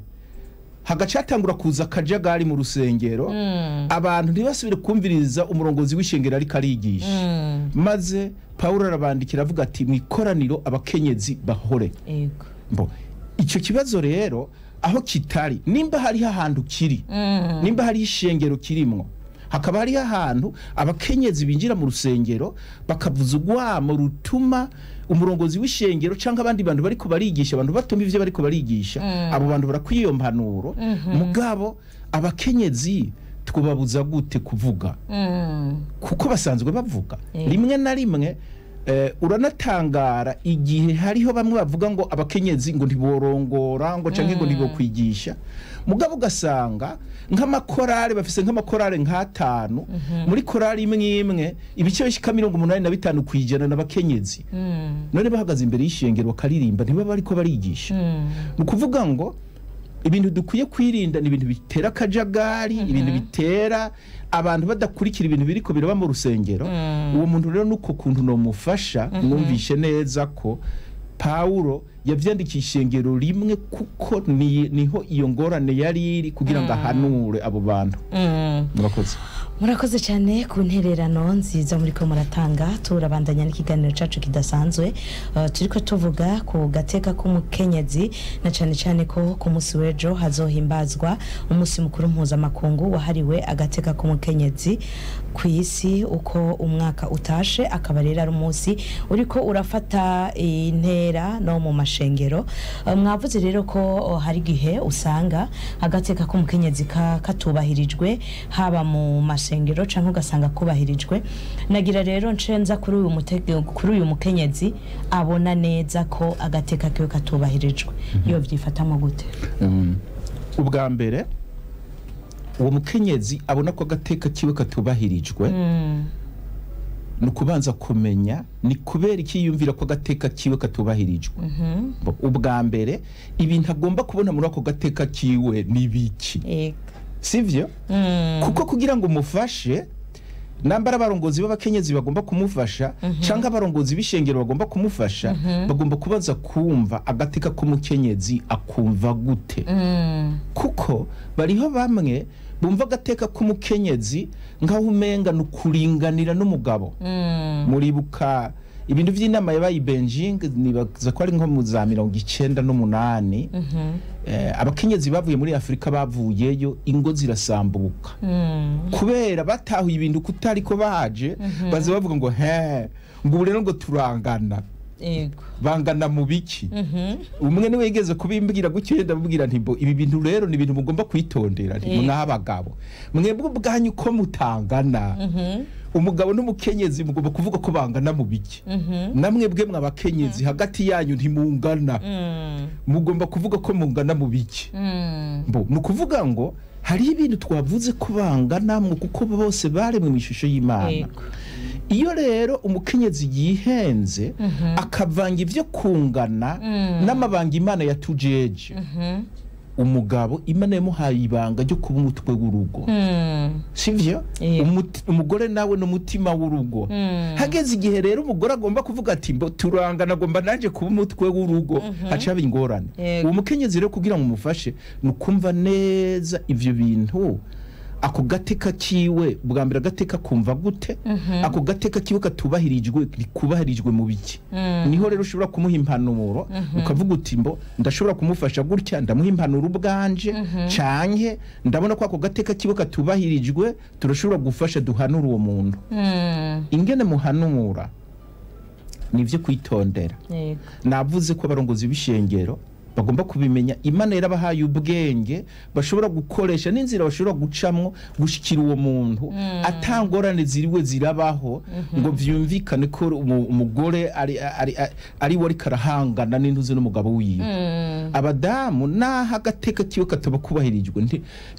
hagaca hatangura kuza akajagari mu rusengero, abantu ntibasubire kumviriza umurongozi w'ishengero ariko arigisha. Maze Paulo arabandikira avuga ati mu ikoraniro abakenyezi bahore. Yego. Mbo icyo kibazo rero aho kitari, nimba hariho ahantu kiri, nimba hariho ishengero kirimwo, hakaba hariho ahantu abakenyezi binjira mu rusengero bakavuza urwamo rutuma umurongozi w'ishengero cyangwa abandi bantu bariko barigisha, abantu batumva ivyo bariko barigisha, abo bantu barakwiye iyo mpanuro. Mugabo abakenyezi twubabuza gute kuvuga? Kuko basanzwe bavuga. Rimwe na rimwe uranatangara igihe hariho bamwe bavuga ngo abakenyezi ngo ntiborongora ngo canke ngo ntibokwigisha, mugabo ugasanga nk'amakorale bafise nk'amakorale nk'atanu, muri korale imwe imwe ibice bishika 85% n'abakenyezi. None bahagaze imbere y'ishengero bakaririmba, ntibaba bariko barigisha? Ni ukuvuga ngo ibintu dukwiye kwirinda ni ibintu bitera akajagari, ibintu bitera abantu badakurikira ibintu biriko biraba mu rusengero. Uwo muntu rero nuko kuntu nomufasha, mwumvishe neza ko Paulo Yavyandikiye ishengero rimwe kuko niho iyo ngorane yari iri, kugira ngo ahanure abo bantu. Murakoze. Murakoze cyane ku ntererano nziza muriko muratanga. Turabandanya n'ikiganiro cacu kidasanzwe. Turiko tuvuga ku gateka k'umukenyezi, na cane cane ko ku munsi w'ejo hazohimbazwa umunsi mukuru mpuzamakungu wahariwe agateka k'umukenyezi ku isi uko umwaka utashe, akaba rero ari umunsi uriko urafata intera no mu mashengero. Mwavuze rero ko hari igihe usanga agateka k'umukenyezi katubahirijwe haba mu mashengero canke ugasanga kubahirijwe. Nagira rero ncenza kuri uyu mukenyezi abona neza ko agateka kiwe katubahirijwe, iyo vyifatamo gute? Ubwa mbere, uwo mukenyezi abona ko agateka kiwe katubahirijwe, ni ukubanza kumenya ni kubera iki yiyumvira ko agateka kiwe katubahirijwe. Ubwa mbere, ibintu agomba kubona muri ako gateka kiwe ni biki? Sivyo? Kuko kugira ngo umufashe, nambara abarongozi b'abakenyezi bagomba kumufasha canke abarongozi b'ishengero bagomba kumufasha, bagomba kubaza kumva agateka k'umukenyezi akumva gute. Kuko bariho bamwe bumva agateka k'umukenyezi nk'aho umenga ni ukuringanira n'umugabo. Muribuka ibintu vy'inama yabaye i Beijing, nibaza ko ari nko mu za 98, abakenyezi bavuye muri Afurika bavuyeyo ingo zirasambuka kubera batahuye ibintu kutariko baje, baza bavuga ngo he, ngo ubu rero ngo turangana. Bangana mu biki? Umwe niwe yigeze kubimbwira gutyo, ndamubwira nti: "Mbo ibi bintu rero ni ibintu mugomba kwitondera." Nti: "Mw'abagabo mwebwe ubwanyu ko mutangana, umugabo n'umukenyezi mugomba kuvuga ko bangana mu biki? Namwe bwe mwabakenyezi hagati yanyu ntimungana, mugomba kuvuga ko mungana mu biki?" Mbo ni ukuvuga ngo hariho ibintu twavuze ko banganamwo, kuko bose baremwe mu ishusho y'Imana. Iyo rero umukenyezi yihenze akavanga ibyo kungana n'amabanga Imana yatujeje, umugabo Imana yamuhaye ibanga ryo kuba umutwe w'urugo, sivyo? Yego. Umugore nawe ni umutima w'urugo. Hageze igihe rero umugore agomba kuvuga ati: "Mbo turangana, agomba nanje kuba umutwe w'urugo," haca haba ingorane. Uwo mukenyezi rero, kugira ngo umufashe, ni ukumva neza ivyo bintu, ako gateka kiwe. Bwa mbere, agateka kumva gute? Ako gateka kiwe katubahirijwe, kubahirijwe mu biki? Niho rero ushobora kumuha impanuro, ukavuga uti: "Mbo ndashobora kumufasha gutya, ndamuha impanuro ubwanje, canke ndabona ko ako gateka kiwe katubahirijwe, turashobora gufasha duhanura uwo muntu." Ingene muhanura ni ivyo kwitondera. Navuze ko abarongozi b'ishengero bagomba kubimenya. Imana yarabahaye ubwenge bashobora gukoresha n'inzira bashobora gucamwo gushikira uwo muntu atangorane ziriwe zirabaho, ngo vyumvikane ko umugore ari we ariko arahangana n'intuzi n'umugabo wiwe. Abadamu, naho agateka kiwe kataba kubahirijwe,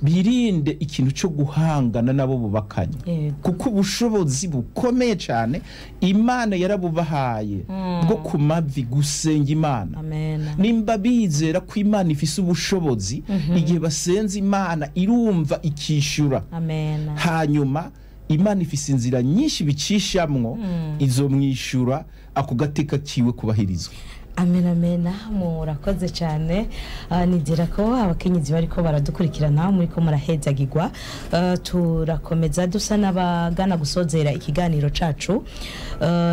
birinde ikintu cyo guhangana nabo bubakanye, kuko ubushobozi bukomeye cyane Imana yarabubahaye bwo ku mavi gusenga Imana. Amen. Nimba bizera ko Imana ifise ubushobozi, igihe basenze Imana irumva ikishyura. Amen. Hanyuma Imana ifise inzira nyinshi bicishamwo, izomwishyura ako gateka kiwe kubahirizwa. Amen, amen. Murakoze cyane. Nizera ko abakenyezi bariko baradukurikirana muri ko murahezagirwa. Turakomeza dusa n'abagana gusozera ikiganiro cacu.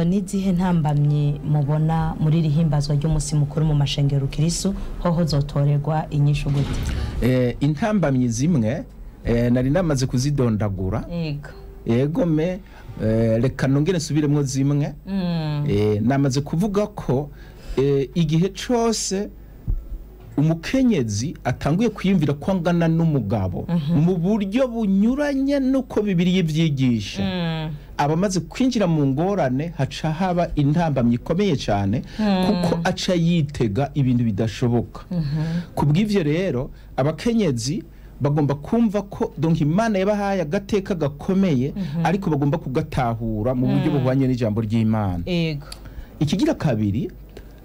N'izihe ntambamyi mubona muri iri himbazwa ry'umunsi mukuru mu mashengero kirisu, hoho zotorerwa inyishu gute? Intambamyi zimwe nari namaze kuzidondagura. Yego me, reka nongere nsubiremwo zimwe. Namaze kuvuga ko igihe cose umukenyezi atanguye kwiyumvira ko angana n'umugabo mu buryo bunyuranye n'uko Bibiliya ibyigisha, aba amaze kwinjira mu ngorane, haca haba intambamyi ikomeye cyane, kuko aca yitega ibintu bidashoboka. Ku bw'ivyo rero, abakenyezi bagomba kumva ko donc Imana yabahaye agateka gakomeye, ariko bagomba kugatahura mu buryo buhwanye n'ijambo ry'Imana. Ikigira kabiri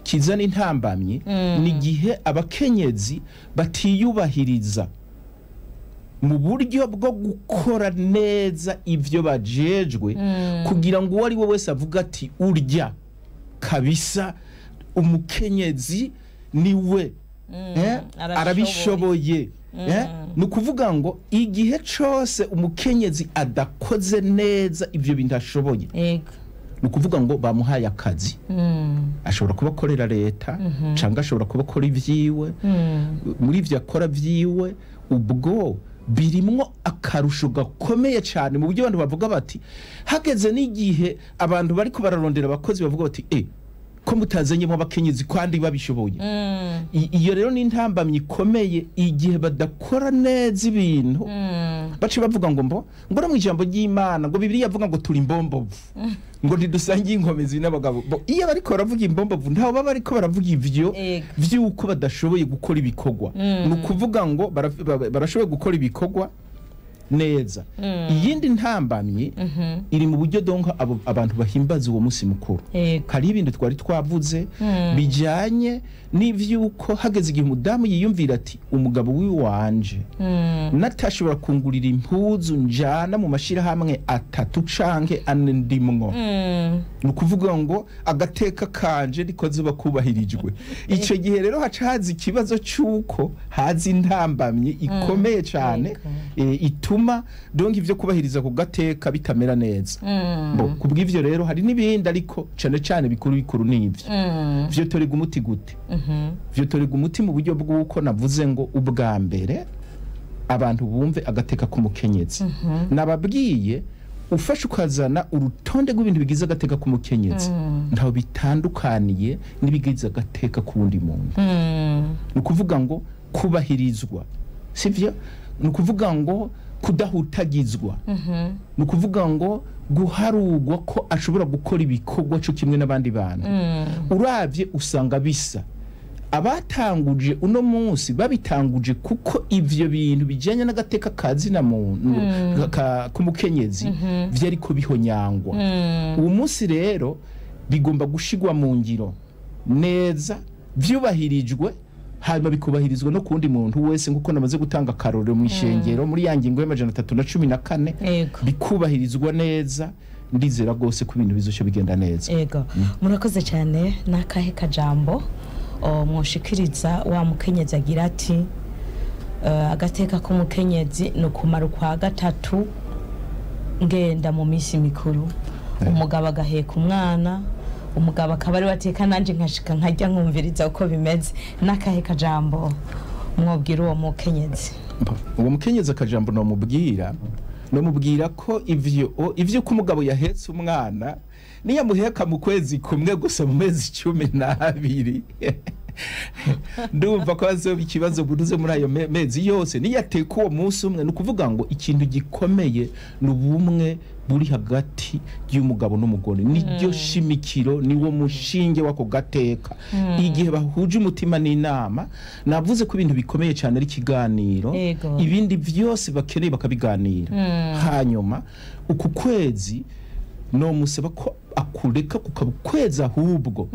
kizana intambamyi ni igihe abakenyezi batiyubahiriza mu buryo bwo gukora neza ivyo bajejwe, kugira ngo uwo ari we wese avuga ati: "Urya kabisa umukenyezi." Niwe arabishoboye. Ni ukuvuga ngo igihe cose umukenyezi adakoze neza ivyo bintu ashoboye, ni ukuvuga ngo bamuhaye akazi, ashobora kuba akorera leta cyangwa ashobora kuba akora ibyiwe. Muri ibyo akora byiwe ubwo birimwo akarusho gakomeye cyane, mu buryo abantu bavuga bati hageze n'igihe abantu bariko bararondera abakozi bavuga bati ko mutazanyemo abakenyezi kandi babishoboye. Iyo rero ni intambamyi ikomeye, igihe badakora neza ibintu bace bavuga ngo mbo ngo no mu ijambo ry'Imana ngo Bibiliya avuga ngo turi imbombovu, ngo ntidusangiye inkomezi n'abagabo. Iyo bariko baravuga imbombovu ntaho baba bariko baravuga ivyo vy'uko badashoboye gukora ibikorwa. Ni ukuvuga ngo barashoboye gukora ibikorwa neza. Iyindi ntambamyi iri mu buryo donka abantu bahimbaza uwo munsi mukuru. Hari ibintu twari twavuze bijyanye n'ivyuko hageze igihe umudamu yiyumvira ati umugabo wiwanje natashobora kungurira impuzu njana mu mashirahamwe 3 canke 4 ndimwo, ni ukuvuga ngo agateka kanje nikoze bakubahirijwe. Ico gihe rero haca haza ikibazo c'uko haza intambamyi ikomeye cane ituma donc ivyo kubahiriza ku gateka bitamera neza. Kubw'ivyo rero hari n'ibindi, ariko cane cane bikuru bikuru n'ivyo. Vyo torega umuti gute? Vyo torega umuti mu buryo bw'uko navuze ngo ubwa mbere abantu bumve agateka k'umukenyezi. Nababwiye ufashe ukazana urutonde rw'ibintu bigize agateka k'umukenyezi, ntaho bitandukaniye n'ibigize agateka k'uwundi muntu. Ni ukuvuga ngo kubahirizwa, sivyo? Ni ukuvuga ngo kudahutagizwa, ni ukuvuga ngo guharugwa ko ashobora gukora ibikorwa cyo kimwe n'abandi bantu. Uravye usanga bisa. Abatanguje uno munsi babitanguje kuko ivyo bintu bijanye n'agateka kazina muntu k'umukenyezi vyari ko bihonyangwa. Uwo munsi rero bigomba gushigwa mu ngiro neza, vyubahirijwe, hanyuma bikubahirizwa no kundi muntu wese, nkuko namaze gutanga akarorero mu ishengero muri ya ngingo y'314, bikubahirizwa neza. Ndizera rwose ko ibintu bizoca bigenda neza. Yego, murakoze cyane. Nakahe kajambo mwoshikiriza wa mukenyezi agira ati agateka k'umukenyezi ni ukumara ukwa 3 ngenda mu minsi mikuru, umugabo agaheka umwana, umugabo akaba ari wateka nanje nkashika nkajya nkumviriza uko bimeze. Nakahe kajambo mwobwira uwo mukenyezi? Uwo mukenyezi akajambo nomubwira ko ivyo ko umugabo yahetse umwana niyamuheka mu kwezi kumwe gusa mu mezi 12 ndumva ko azoba ikibazo buruze muri ayo mezi yose. Niyateka uwo munsi umwe, ni ukuvuga ngo ikintu gikomeye ni ubumwe buri hagati y'umugabo n'umugore, niryo shimikiro, niwo mushinge wako gateka. Igihe bahuje umutima n'inama, navuze ko ibintu bikomeye cyane ari ikiganiro, ibindi byose bakeneye bakabiganira. Hanyuma uku kwezi no musaba ko akureka kukaba ukwezi, ahubwo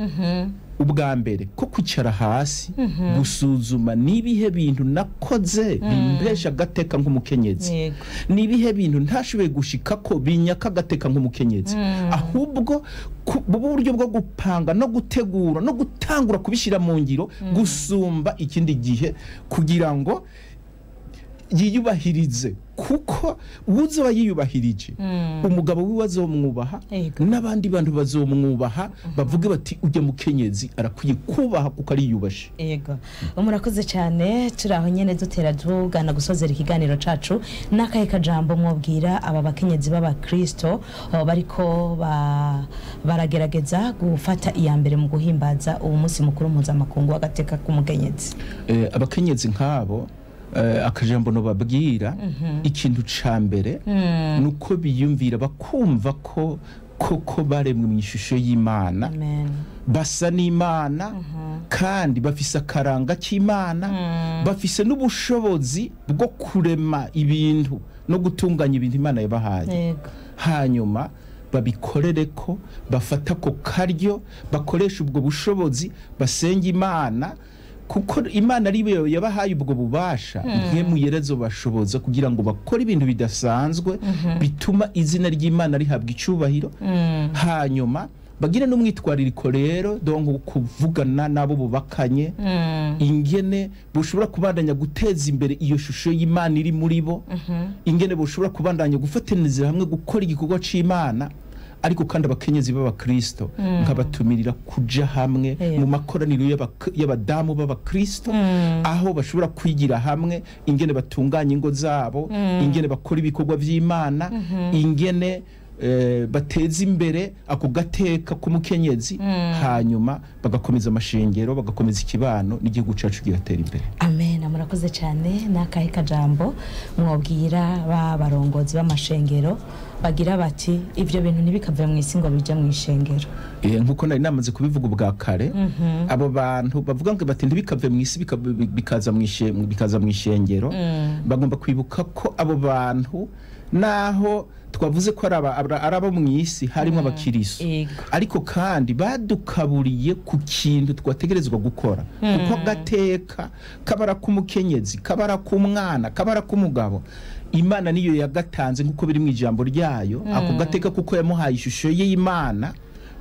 ubwa mbere ko kwicara hasi gusuzuma nibihe bintu nakoze bimbesha agateka nk'umukenyezi, nibihe bintu ntashoboye gushika ko binyaka agateka nk'umukenyezi, ahubwo buryo bwo gupanga no gutegura no gutangura kubishira mu ngiro gusumba ikindi gihe, kugira ngo yiyubahirize. Kuko uzoba yiyubahirije umugabo wiwe azomwubaha, n'abandi bantu bazomwubaha, bavuge bati ujya mukenyezi arakwiye kubaha kuko ariyubashe. Yego, murakoze cyane. Turi aho nyene dutera tugana gusozera ikiganiro cacu. Nakahe kajambo mwobwira aba bakenyezi b'abakristo bariko baragerageza gufata iya mbere mu guhimbaza uwo munsi mukuru mpuzamakungu w'agateka k'umukenyezi? Abakenyezi nk'abo akajambo no babwira, ikintu ca mbere nuko biyumvira bakumva ko koko baremwe mu ishusho y'Imana, basa n'Imana, kandi bafise akaranga k'Imana, bafise n'ubushobozi bwo kurema ibintu no gutunganya ibintu Imana yabahaye. Hanyuma babikorere ko bafata ko karyo, bakoresha ubwo bushobozi, basenga Imana, kuko Imana ari yo yabahaye ubwo bubasha, mwe muyerezo bashoboza kugira ngo bakore ibintu bidasanzwe bituma izina ry'Imana rihabwa icubahiro. Hanyuma Bagire n'umwitwaririko rero, donc kuvugana n'abo bubakanye ingene boshobora kubandanya guteza imbere iyo shusho y'Imana iri muri bo, ingene boshobora kubandanya gufataniriza hamwe gukora igikorwa c'Imana. Ariko kandi abakenyezi b'abakristo nkabatumirira kuja hamwe mu makoraniro y'abadamu b'abakristo, aho bashobora kwigira hamwe ingene batunganya ingo zabo, ingene bakora ibikorwa vy'Imana, ingene bateza imbere ako gateka k'umukenyezi, hanyuma bagakomeza amashengero, bagakomeza ikibano, n'igihugu cacu kigatera imbere. Amen, murakoze cyane. N'akahe kajambo mwobwira ba barongozi b'amashengero bagira bati ibyo bintu ntibikave mu isi ngo bijye mu ishengero? Nkuko nari namaze kubivuga ubwa kare, abo bantu bavuga ngo bati ntibikave mu isi bikaza mu ishengero, bagomba kwibuka ko abo bantu, naho twavuze ko ari abo mu isi harimo abakiriso, ariko kandi badukaburiye ku kintu twategerezwa gukora, kuko agateka kabara k'umukenyezi, kabara k'umwana, kabara k'umugabo, Imana niyo yagatanze nk'uko biri mu ijambo ryayo. Ako gateka, kuko yamuhaye ishusho y'Imana,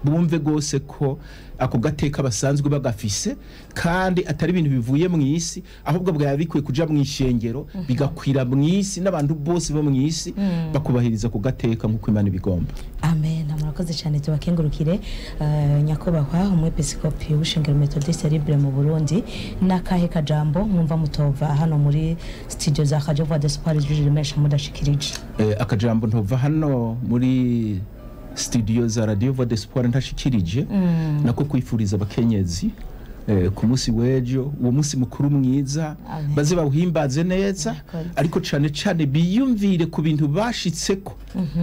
bumve gose ko ako gateka basanzwe bagafise, kandi atari ibintu bivuye mu isi, ahubwo bwaba bikwiye kuja mu ishengero bigakwira mu isi, n'abantu bose bo mu isi bakubahiriza ku gateka nk'uko Imana ibigomba. Amen, murakoze cyane. Tubakengurukire. Nyakubahwa umwepiskopi w'ishengero Methodiste Libre mu Burundi, n'akahe kajambo mwumva mutova hano muri studio za Radio Voix d'Espoir Ijwi Riremesha mudashikirije? Akajambo ntova hano muri studio za Radio Voix d'Espoir ntashikirije, nako kwifuriza abakenyezi ku munsi w'ejo uwo munsi mukuru mwiza. Amen. Baze bawuhimbaze neza, ariko cane cane biyumvire ku bintu bashitseko.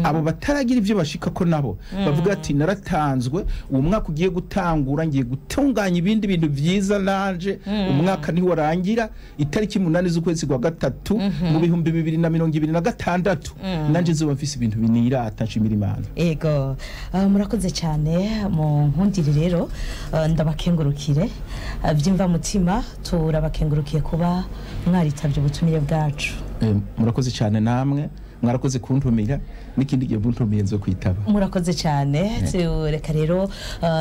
Abo bataragira ibyo bashikako nabo bavuga ati naratanzwe, uwo mwaka ugiye gutangura ngiye gutunganya ibindi bintu vyiza nanje. Umwaka ntiwarangira, itariki 8 z'ukwezi kwa gatatu mu 2026, nanje nzoba mfise ibintu binirata nshimira Imana. Ego, murakoze cyane. Mu nkundire rero, ndabakengurukire by'imvamutima. Turabakengurukiye kuba mwaritabye ubutumire bwacu. Murakoze cyane namwe, mwarakoze kuntumira, n'ikindi gihe buntumiye nzo kwitaba. Murakoze cyane. Reka rero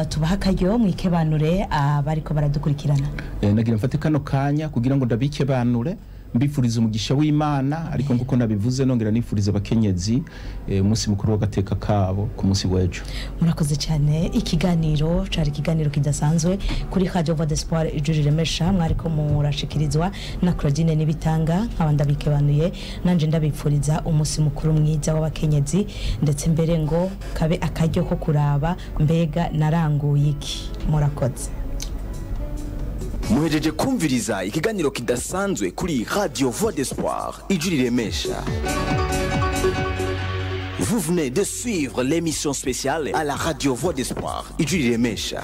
tubahe akaryo mwikebanure abariko baradukurikirana. Nagira mfate kano kanya kugira ngo ndabikebanure, mbifuriza umugisha w'Imana, ariko nkuko nabivuze nongera nifuriza abakenyezi umunsi mukuru w'agateka kabo ku munsi w'ejo. Murakoze cyane. Ikiganiro cari ikiganiro kidasanzwe kuri Radio Voix d'Espoir Ijwi Riremesha, mwariko murashikirizwa na Claudine Nibitanga. Nkaba ndabikebanuye nanje, ndabipfuriza umunsi mukuru mwiza w'abakenyezi, ndetse mbere ngo kabe akaryo ko kuraba mbega naranguye iki. Murakoze. Muhejeje kumviriza ikiganiro kidasanzwe kuri Radio Voix d'Espoir Ijwi Riremesha. Vous venez de suivre l'émission spéciale à la Radio Voix d'Espoir Ijwi Riremesha.